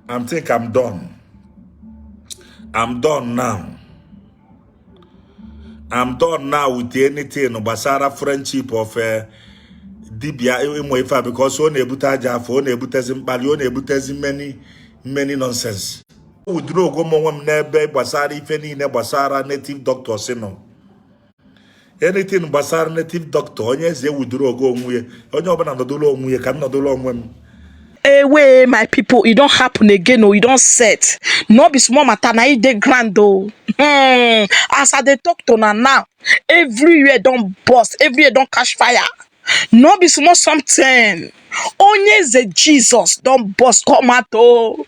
I'm think I'm done. I'm done now. I'm done now with anything gbasara friendship of dibia ịmụ ife a, because ọ na-ebute aja afọ, ọ na-ebutezi mkpali, ọ na-ebutezi many many nonsense. Withdraw go m onwe m n'ebe gbasara ife niile gbasara native doctor si nọ. Anything gbasara native doctor, onye eze withdraw go onwe ya, onye ọbụla nọdụrụ onwe ya ka m nọdụrụ onwe m. Ewe, my people, e don happen again o, e don set. No be small matter na e dey ground o. As I dey talk to una now, everywhere don burst, everywhere don catch fire. No be small something. Onyeze Jesus don burst come out o.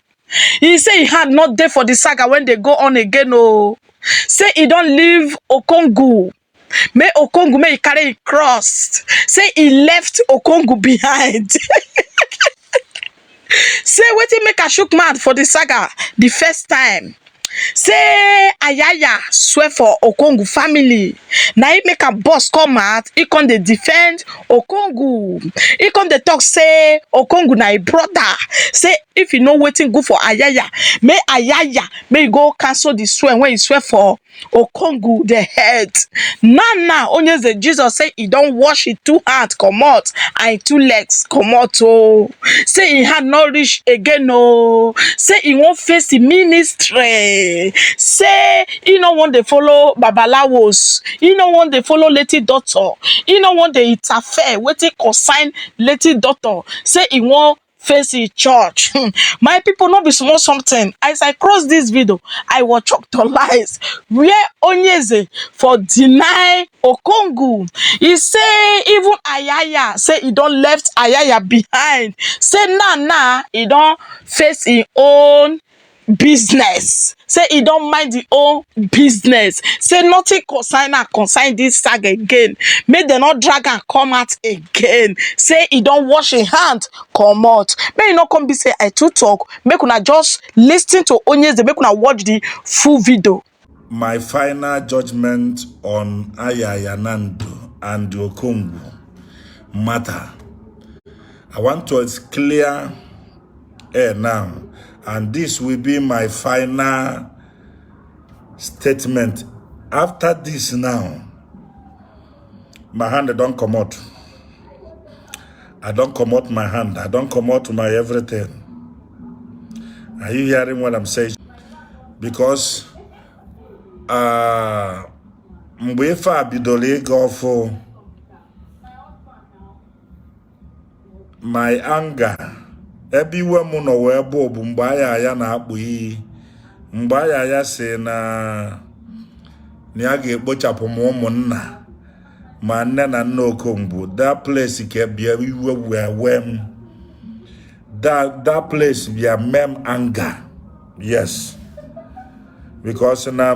He say e hand no dey for the saga when dey go on again o. Say e don leave Okongu. Make Okongu make e carry e cross. Say e left Okongu behind. Say wetin make am shook mouth for the saga the first time. Say Ayaya swear for Okongu family. Na him make am burst come out, he come dey defend Okongu. He come dey talk say Okongu na him brother. Say if you know wetin good for Ayaya, make Ayaya make e go cancel the swear when he swear for Okongu the head. Now now Onyeze Jesus say he don wash his two hands comot and his two legs comot o. Say his hand no reach again o. Say he won't face the ministry. Say he no want dey follow babalawos. He no want dey follow native doctor. He no want dey interfere wetin concern native doctor. Say he won't face the church. My people, no be small something. As I cross this video, I was shocked to lies where Onyeze for deny Okongu. He say even Ayaya say he don left Ayaya behind. Say now now he don face his own business. Say he don mind the own business. Say nothing concern am concern this saga again. Make dem not drag am come out again. Say he don wash him hand comot. Make e no come be say I too talk. Make una just listen to Onyeze. Make una watch the full video. My final judgment on Ayaya Nando and Okongu matter. I want to clear air now, and this will be my final statement. After this now, my hand don't come out. I don't come out my hand. I don't come out my everything. Are you hearing what I'm saying? Because mgbe ife a bidoro ịga ọfụ, my anger, ebe iwe m nọ wee bụ mgbe Ayaya na-akpụ iyi, mgbe Ayaya si na ya ga-ekpochapụ m ụmụnna ma nne na nna Okongwu, that place ka bịa iwe wee wee m. That place bịa mee m anger. Yes, because na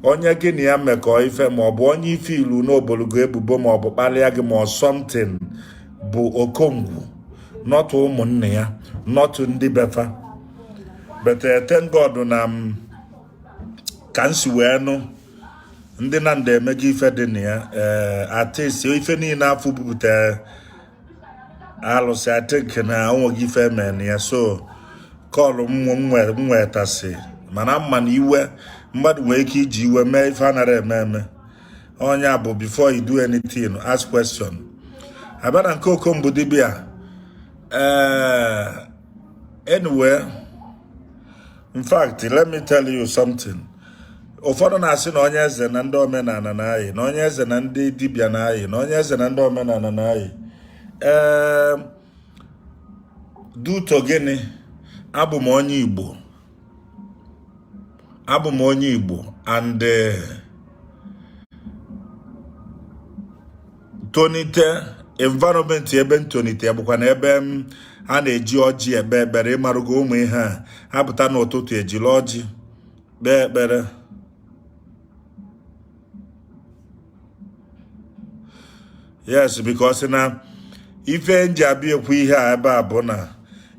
onye gị na ya mekọ ife ma ọ bụ onye ife ilu n'obologo ebubo ma ọ bụ kpalịa gị ma ọ something bụ Okongwu, not ụmụnne ya, not ndị befa. But thank God na m ka m si wee nụ ndị na ndị emego ife dị na ya, at least ife niile afọ bupụta alụsị, I think na onweghị ife eme na ya. So kọlụ m nwetasị, mana mma na iwe mmadụ nwere ike iji iwe mee ife anara eme eme. Onye a bụ before you do anything, ask question. Abịa na nke Okongwu dibịa, anyway, in fact, let me tell you something. Ụfọdụ na-asị na onye eze na ndị omenala na-ayị, na onye eze na ndị dibịa na-ayị, na onye eze na ndị omenala na-ayị. Duto gịnị? Abụ m onye Igbo. Abụ m onye Igbo and tonite environment ebe m tonite bụkwa na ebe m a na-eji ọjị ekpe ekpere. Ịmarụgo ụmụ ihe a ha pụta n'ụtụtụ ejiri ọjị kpee ekpere. Yes, because na ife nji abịa ekwu ihe a ebe a bụ na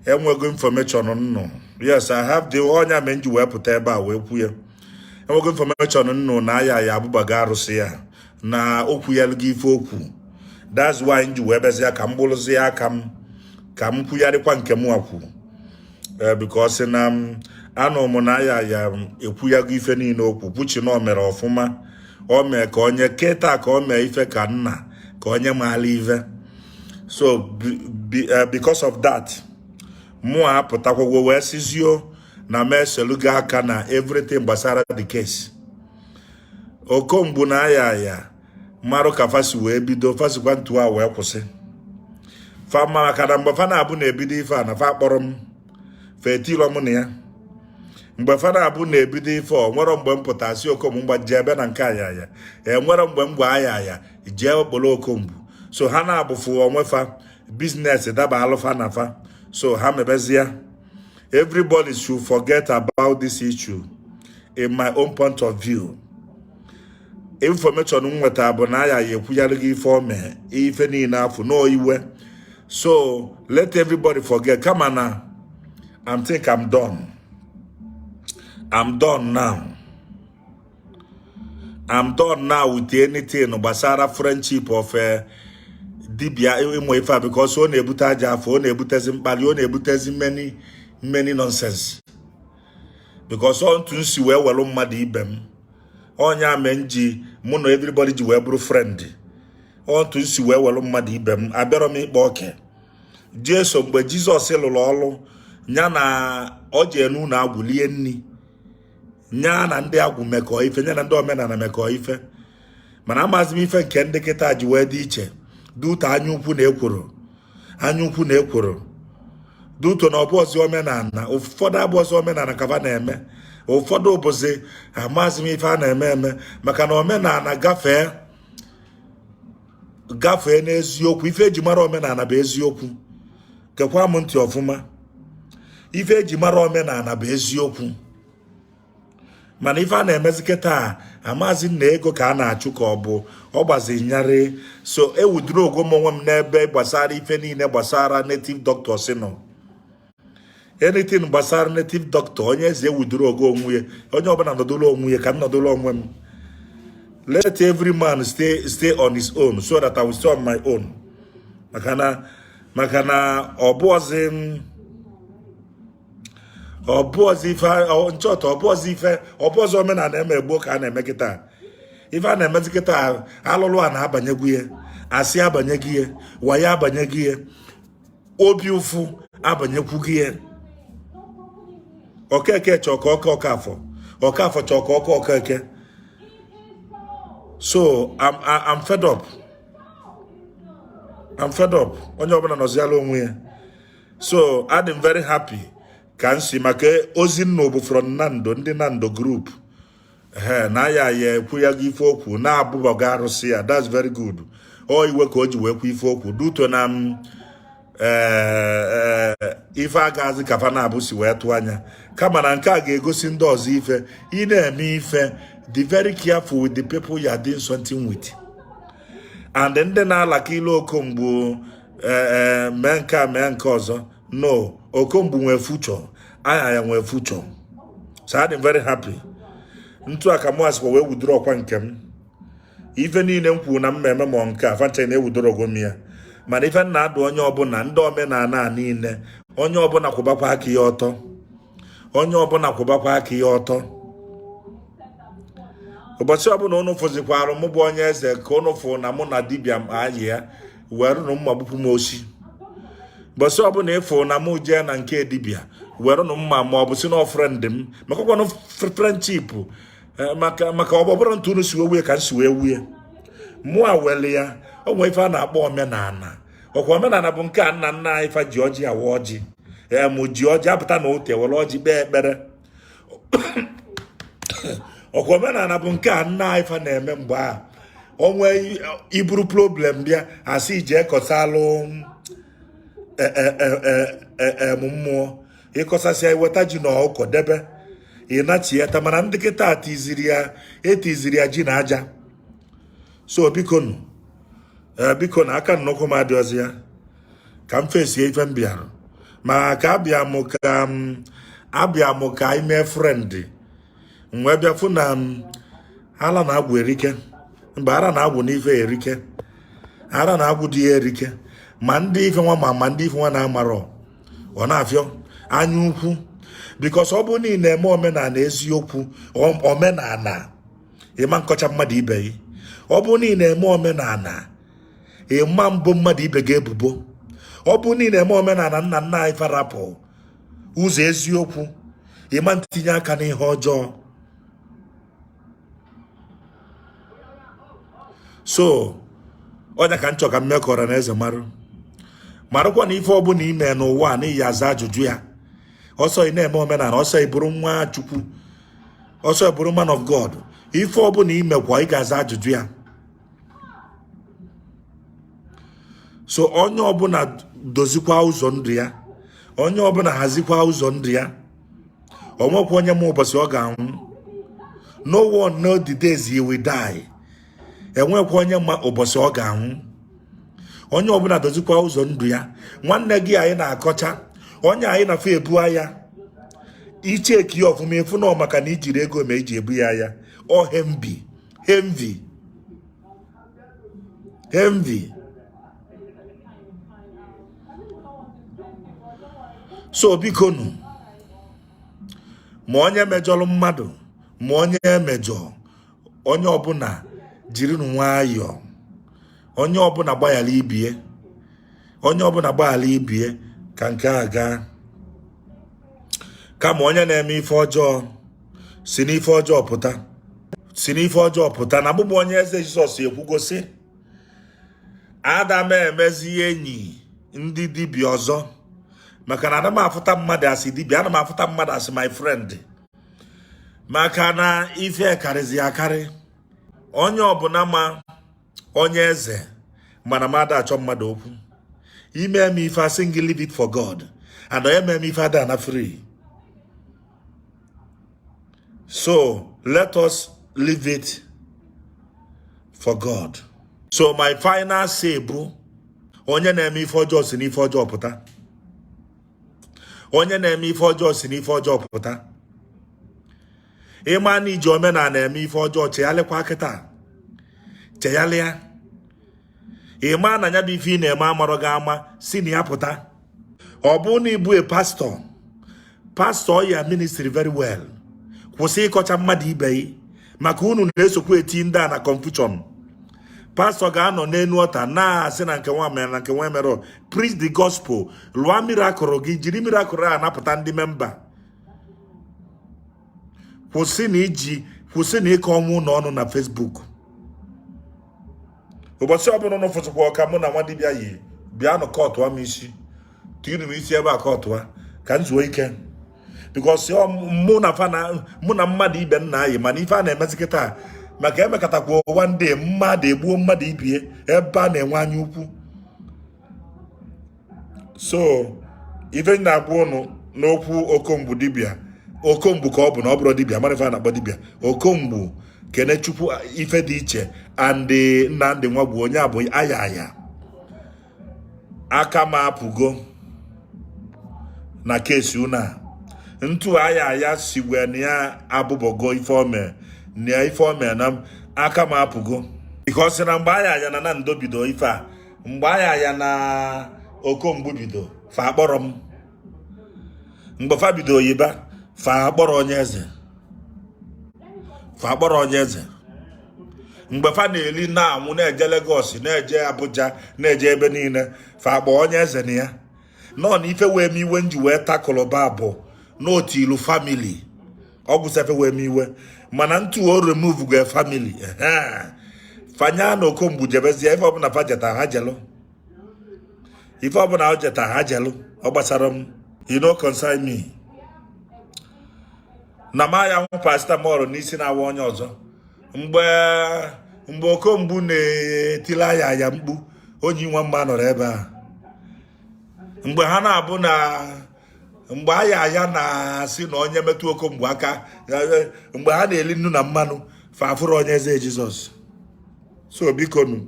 enwego information nnụ. Yes, I have the ọnya me nji wee pụta ebe a wee kwu ya. Enwego information nnụ na Ayaya abụbaga arụsị ya na okwu ya gị ife okwu. That's why nji wee bezie ka m gbụrụzie aka m ka m kwugharịkwa nke m kwu. Because na m anụ m na ya ya ekwuyago ife niile okwu kwuchi na o mere ọfụma. O mee ka onye keta ka o mee ife ka nna ka onye maala ife. So because of that, mụ apụtakwago wee sizio na m eselugo aka na everything gbasara the case. Okongwu na aya ya marụ ka fasi wee bido, fasikwa ntu a wee kwụsị fa, maka na mgbe fa na-abụ na-ebido ife a na fa kpọrọ m, fa etiro m na ya. Mgbe fa na-abụ na-ebido ife, ọ nwere mgbe m pụta si Okongwu mgba jee ebe na nke ayaya? Enwere mgbe m gwa ayaya jee okporo Okongwu? So ha na-abụfu onwe fa business daba alụfa na fa, so ha mebezie. Everybody should forget about this issue. In my own point of view, information m nweta bụ na aya ya ekwunyere gị ife o mee, ife niile afọ n'iwe. So let everybody forget. Kama na I'm think I'm done. I'm done now. I'm done now with anything gbasara friendship of dibia ịmụ ife a, because ọ na-ebute aja afọ, ọ na-ebutezi mkpali, ọ na-ebutezi many many nonsense, because ọ ntu nsi wee welu mmadụ ibe m onye ame m ji mụ na everybody ji wee bụrụ friend. Ọ ntu nsi wee welu mmadụ ibe m. Abịarọ m ịkpa oke. Jesu, mgbe Jizọs lụrụ ọrụ ya na ọ ji enu na agwụ lie nni nya na ndị agwụ mekọọ ife, nya na ndị omenala mekọọ ife. Mana amazi m ife nke ndị kịta ji wee dị iche dị ụtọ, anya ukwu na ekworo, anya ukwu na ekworo dị ụtọ na ọbụ ọzọ omenala. Ụfọdụ abụ ọzọ omenala kaba na-eme, ụfọdụ bụzi amazi m ife a na-eme eme, maka na omenala gafee gafee n'eziokwu. Ife eji mara omenala bụ eziokwu. Gekwa m ntị ọfụma. Ife eji mara omenala bụ eziokwu, mana ife a na-emezi kịta, amazi na ego ka a na-achụ ka ọ bụ ọ gbazi nyarị. So ewudoro ogo m onwe m n'ebe gbasara ife niile gbasara native doctor si nọ, anything gbasara native doctor. Onye eze ewudoro ogo onwe ya, onye ọbụla nọdụrụ onwe ya ka m nọdụrụ onwe m. Let every man stay on his own so that I will stay on my own, maka na ọ bụọzi ife nchọta, ọ bụọzi ife, ọ bụọzi omenala eme gboo ka a na-eme kịta. Ife a na-emezi kịta, alụlụ a na-abanyegwu ya, asị abanyegị ya, wayo abanyegị ya, obi ụfụ abanyekwughị ya. Okeke chọọ ka ọka Ọkafọ, Ọkafọ chọọ ka ọka Okeke. So I'm fed up. I'm fed up. Onye ọbụla nọziala onwe ya. So adị m very happy ka m si maka ozi nnu bụ from Nando, ndị Nando group he na ya ya ekwu ya gị ife okwu na-abụbaga arụsị ya. That's very good. Ọ iwe ka o ji wee kwu ife okwu duto na m ee ife agaghịzi ka fa na-abụ si wee tụọ anya. Kama na nke a ga-egosi ndị ọzọ ife ị na-eme ife. Be very careful with the people you are doing something with. And ndị na-alaka ilu Okongwu, ee, mee nke a, mee nke ọzọ, no. Okongwu nwee future, anya ya nwee future. So I'm very happy. Ntu a ka mụ asịkwa wee wudoro ọkwa nke m. Ife niile m kwuru na mmemme ma nke a fancha na-ewudoro ogo m ya. Mana ife m na-adụ onye ọbụla, ndị omenala a niile, onye ọbụla kwụbakwa aka ya ọtọ, onye ọbụla kwụbakwa aka ya ọtọ. Ụbọchị ọbụla unu fụzikwara mụ bụ onye eze ka unu fụ na mụ na dibịa m ayị ya werenụ mma gbupụ m osi. Ụbọchị ọbụla ịfụ na mụ jee na nke dibịa, werenụ mma, ma ọ bụ si na friend m, maka ọkwanụ friendship, maka ọ bụrụ ntụ unu si wee wue ka m si wee wue mụ a wele ya. O nwee ife a na-akpọ omenala. Ọkwa omenala bụ nke a nna nna anyị fa ji ọjị awa ọjị, ee, mụ ji ọjị apụta na ute were ọjị kpee ekpere. Ọkwa omenala bụ nke a nna anyị fa na-eme mgbe a onwe iburu problem bịa, asị jee kọsalụ em mmụọ, ịkọsasịa, iweta ji na ọkụkọ debe, ịnachieta. Mana ndị kịta tiziri ya, etiziri ya ji na aja. So biko nụ, ee, biko na aka nnukwu m adịọzi ya ka m fesie ife m bịara ma ka abịa m ka m abịa m ka anyị mee friend. M wee bịa fụ na m ala na-agwụ erike mgbe ara na-agwụ n'ife erike, ara na-agwụ dị ya erike, ma ndị ife nwa ma ndị ife nwa na-amarọ ọ na-afịọ. Anya ukwu, because ọ bụrụ na ị na-eme omenala eziokwu, omenala, ị ma nkọcha mmadụ ibe gị. Ọ bụrụ na ị na-eme omenala, ị ma mbo mmadụ ibe gị ebubo. Ọ bụrụ na ị na-eme omenala nna nna anyị fa rapụ ụzọ eziokwu, ị ma ntinye aka n'ihe ọjọọ. So ọ nya ka m chọ ka m mee ka ọra na eze marụ, marụkwa na ife ọbụla i me n'ụwa a na ị ya-aza ajụjụ ya. Ọ sọ ị na-eme omenala, ọ sọ ị bụrụ nwa Chukwu, ọ sọ ị bụrụ man of God, ife ọbụla i mekwa, ị ga-aza ajụjụ ya. So onye ọbụla dozikwa ụzọ ndụ ya, onye ọbụla hazikwa ụzọ ndụ ya. O nwekwa onye ma ụbọchị ọ ga-anwụ. No one know the days he will die. Enwekwa onye ma ụbọchị ọ ga-anwụ. Onye ọbụla dozikwa ụzọ ndụ ya. Nwanne gị anyị na-akọcha, onye anyị na-afụ ebu agha, i cheki ya ọfụma, ị fụ na ọ maka na i jiri ego ma eji ebu ya agha. Ọ envy, envy, envy. So biko nụ, ma onye mejọrọ mmadụ, ma onye emejọ, onye ọbụla jirinụ nwayọọ, onye ọbụla gbaghara ibie, onye ọbụla gbaghara ibie, ka nke a gaa. Kama onye na-eme ife ọjọọ si n'ife ọjọọ pụta, si n'ife ọjọọ pụta. Na mụ bụ onye eze Jizọs ekwugo sị, ada m emezi enyi ndị dibịa ọzọ, maka na ana m afụta mmadụ asị dibịa, ana m afụta mmadụ asị my friend, maka na ife karịzi akarị. Onye ọbụla ma onye eze mana m ada achọ mmadụ okwu. I mee m ife, asị gị leave it for God, and onye mee m ife ada ana free. So let us leave it for God. So my final say bụ, onye na-eme ife ọjọọ si n'ife ọjọọ pụta, onye na-eme ife ọjọọ si n'ife ọjọọ pụta. Ị ma na i ji omenala eme ife ọjọọ, cheghalịkwa kịta, cheghalịa. Ị ma na ya bụ ife ị na-eme amarọ gị ama, si na ya pụta. Ọ bụrụ na ị bụ a pastor, pastor your ministry very well, kwụsị ịkọcha mmadụ ibe gị, maka unu na-esokwa eti ndị a na confusion. Pastor ga-anọ n'enu altar na-asị na nke nwa mere na nke nwa mere. Preach the gospel, lụọ miracle gị, jiri miracle a napụta ndị member. Kwụsị na iji, kwụsị na ịkọ ọnwụ ụlọ ọnụ na Facebook. Ụbọchị ọbụla ụnụ fụsịkwa ọka mụ na nwa dibịa yi, bịanụ kọtụọ m isi, tiri m isi ebe a, kọtụa ka m zuo ike, because mụ na fa na mụ na mmadụ ibe m na-ayị. Mana ife a na-emezi kịta, maka emekatakwa ụwa ndị mmadụ egbuo mmadụ ibie ebe a na-enwe anya ukwu. So ife m na-agwa ụnụ n'okwu Okongwu dibịa, Okongwu ka ọ bụ na ọ bụrụ dibịa mara ife a na-akpọ dibịa Okongwu Kenechukwu, ife dị iche and Nnamdị Nwagwu, onye a bụ aya aya aka m apụgo na case unu a. Ntu aya aya si wee na ya abụbọgo ife ome na ya ife ome na aka m apụgo, because na mgbe aya aya na Nando bido ife a, mgbe aya aya na Okongwu bido, fa akpọrọ m. Mgbe fa bido oyiba, fa akpọrọ onye eze, fa akpọrọ onye eze. Mgbe fa na-eli na-anwụ, na-eje Lagos, na-eje Abuja, na-eje ebe niile, fa akpọ onye eze na ya nọ na ife wee m iwe nji wee takụlụba bụ n'otu ilu family ọgwụ sefe wee m iwe. Mana ntu o remove gwe family fanya na Okongwu jebezie, ife ọbụla fa jeta ha jelụ, ife ọbụla o jeta ha jelụ, ọ gbasara m, you no concern me. Na ma ya hụ paracetamol n'isi na-awa onye ọzọ. Mgbe Okongwu na-etili aya aya mkpu, onye nwa mma nọrọ ebe a. Mgbe ha na-abụ na mgbe aya aya na-asị na onye metụ Okongwu aka, mgbe ha na-eli nnu na mmanụ, fa afụrụ onye eze Jizọs. So biko nu,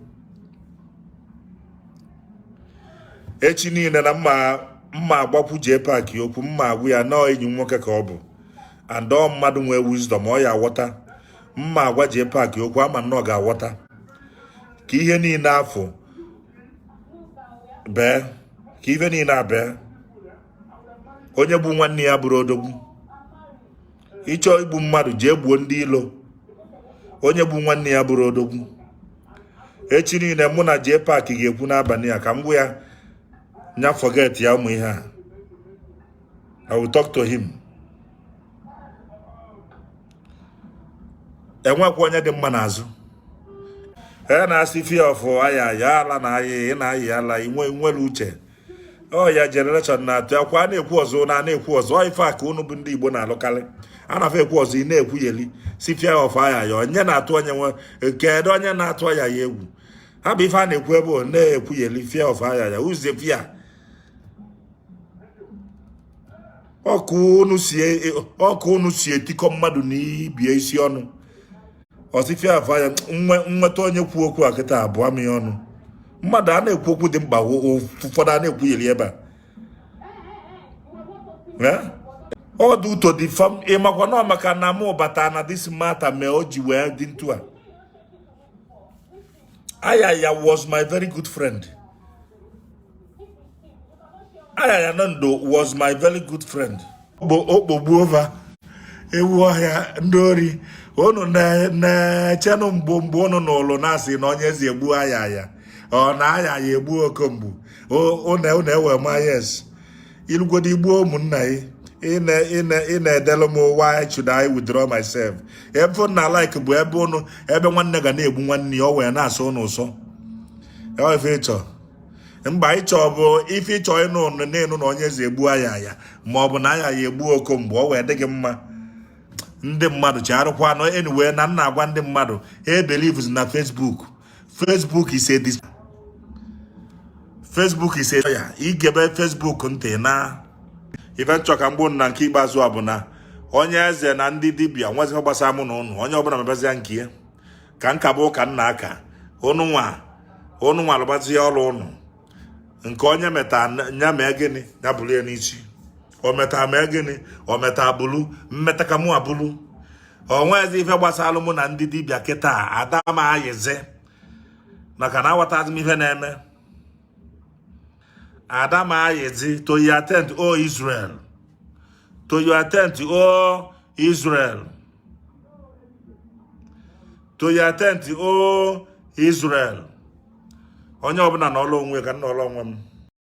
echi niile na mma mma agbakwu JPAC okwu, mma agwụ ya nọọ enyi m nwoke ka ọ bụ, and ọ mmadụ nwee wisdom, ọ ya aghọta. Mma agwa JPAC okwu, ama nnọọ ga-aghọta ka ihe niile afọ bee, ka ife niile abee. Onye gbu nwanne ya abụrọ odogwu. Ị chọọ igbu mmadụ, jee gbuo ndị ilo. Onye gbu nwanne ya abụrọ odogwu. Echi niile mụ na JPAC ga-ekwu n'abalị a ka m gwa ya nya forget ya ụmụ ihe a. I will talk to him. Enwekwa onye dị mma n'azụ e na-asị fear of aya ya ala na aya ị na-ayị ala inwe nwere uche ọ ya generation na-atụ akwa a na-ekwu ọzọ na na-ekwu ọzọ ọ ife a ka unu bụ ndị Igbo na-alụkarị a na-afọ ekwu ọzọ ị na-ekwugheli sị fear of aya ya onye na-atụ onye nwe kedu onye na-atụ aya ya egwu ha bụ ife a na-ekwu ebe ọ na-ekwugheli fear of aya ya uze fear ọkụ unu si etikọ mmadụ na ibie isi ọnụ ọ sị fear of aya nweta onye kwu okwu a kịta abụọ m ya ọnụ mmadụ a na-ekwu okwu dị mkpa ụfọdụ a na-ekwugheri ebe a ọ dị ụtọ dị fam ịmakwa na maka na mụ bata na this matter mee o ji wee dị ntu a. Ayaya was my very good friend. Ayaya Nando was my very good friend. Bụ okpogbu ova ewu ọhịa ndị ori unu na-echenụ mgbe mgbe unu n'ụlọ na-asị na onye eze egbu ayaya ọ na ayaya egbu okomgbu unu ewe ma yes ilugodo igbuo ụmụnna gị ị na-edelu m why should I withdraw myself ebe na like bụ ebe unu ebe nwanne ga na-egbu nwanne ya o wee na-asọ unu ụsọ ife ịchọ mgbe anyị chọọ bụ ife ịchọ ịnụ na-ịnụ na onye eze egbu ayaya ma ọ bụ na ayaya egbu okomgbu o wee dị gị mma ndị mmadụ chegharịkwa nọ anyway na nna agwa ndị mmadụ ha believes na Facebook. Facebook is a Facebook is a ya igebe Facebook ntị na ife m chọ ka m gwa unu na nke ikpeazụ a bụ na onye eze na ndị dibịa nwezi gbasara mụ na ụnụ onye ọbụla mebazia nke ya ka nka bụ ụka nna aka ụnụ nwa ụnụ nwa alụbazi ọrụ ụnụ nke onye meta nya mee gịnị ya bụrụ ya n'isi o meta mee gịnị o meta bụrụ mmeta ka mụ abụrụ o nwezi ife gbasara mụ na ndị dibịa kịta ada m ayịzi maka na aghọtazi m ife na-eme ada m ayịzi to your tent o Israel to your tent o Israel to your tent o Israel onye ọbụla na ọlụ onwe ka m na ọlụ onwe m.